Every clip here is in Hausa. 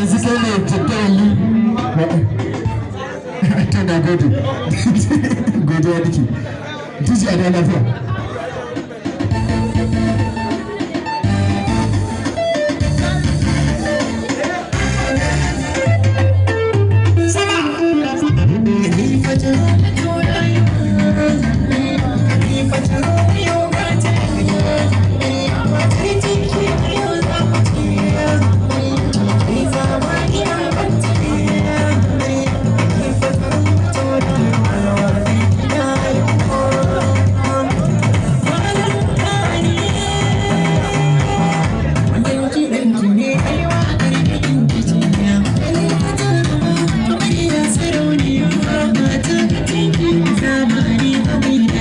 Yanzu kai ne jadawali. To, na gode, godiya nake. DJ, a da lafiya.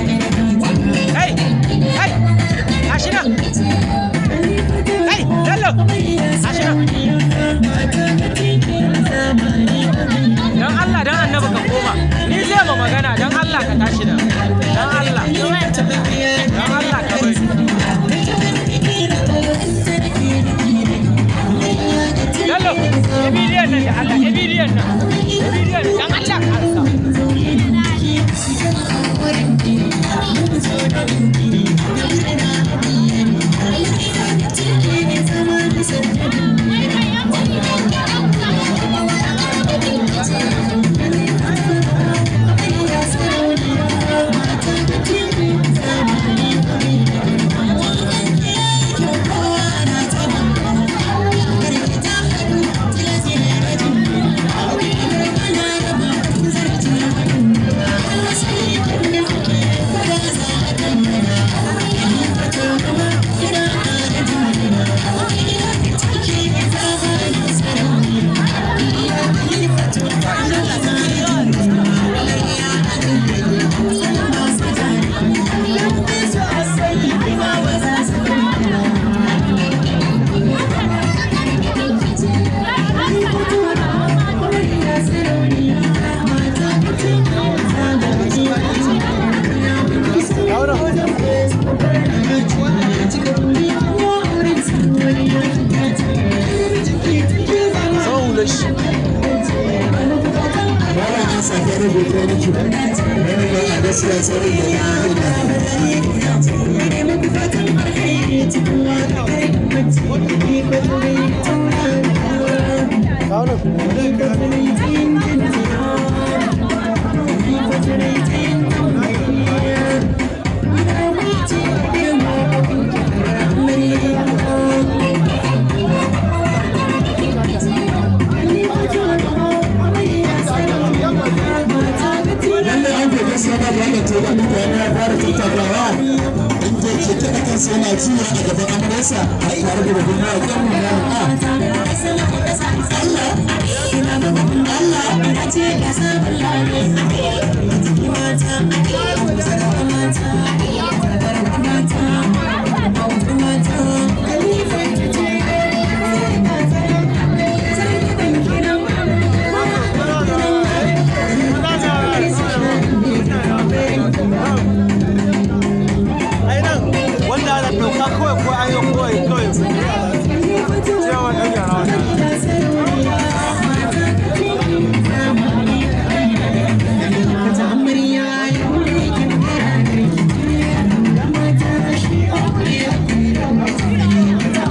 Hey! Hey! Tashi nan! Hey! Bello! Tashi nan! Don Allah, don Annabi, ka koma. Ni zai ma magana, don Allah ka tashi nan. Don Allah. Don Allah ka bari. Bello! Yi bidiyon nan da Allah, yi bidiyon nan. Yi bidiyon nan, don Allah ka ansa. Malam an sake na, godiya nake. Wani ba a gaskiya tsarin da ya Lallai an ko gaskiya ba wannan toga mutane ya fara tattakawa, inda ke kaɗa kansa yana ciwo a gaban amaryarsa tare da babban mawaƙin mu na Allah, Allah, Allah.